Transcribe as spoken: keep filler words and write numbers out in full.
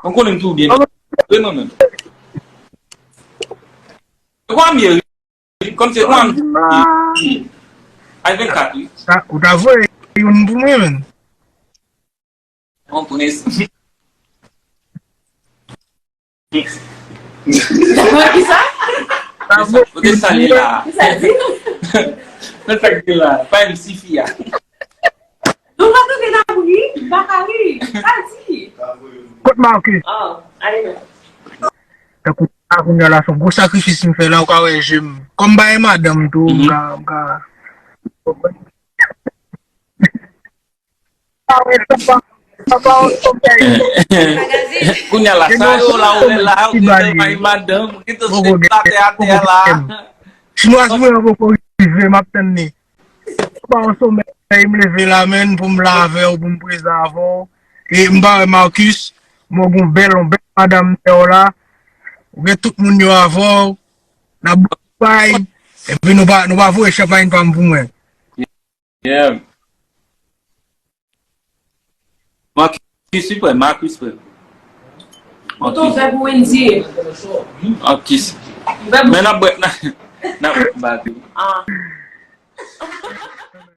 Mwen konnen m tou byen. Vre non menm. Kwa m ye wi. Kòm se kwa m ye. Ay vennkat wi. Sa, ou ta voye youn pou mwen, menn. Yon prens. Kisa? Sa voye youn pou mwen. Kisa di? Men sa k di la, pa M C fi a. Nou pa tande n ap ri, m pa ka ri. Sa di? Kot Marcus? Ah, ale non. Tankou sa kounye a la, se yon gwo sakrifis m fè la, ou ka wè je m. Kòm m pa gen madanm tou, m ka, m ka. Kounye a la, sa yo la, ou lè la, ou gen tan bay madanm, ou gen tan se atè atè la. Chinwaz mwen an poko rive, m ap tann li. Ou pa yon somèy, m leve la, menn, pou m la avè w, pou m prezan avè w. E m pa wè Marcus, mwen gon bèl, yon bèl madanm dèyè w la. Ou gen tout moun yo avè w. N ap bay. Epi nou pa, nou pa voye chanpay pa m pou mwen. Yeah. Marcus, wi, frè, Marcus, frè. Bouton vè pou Wendy. Marcus. Men n ap bwè, n ap bwè bagay. Ah.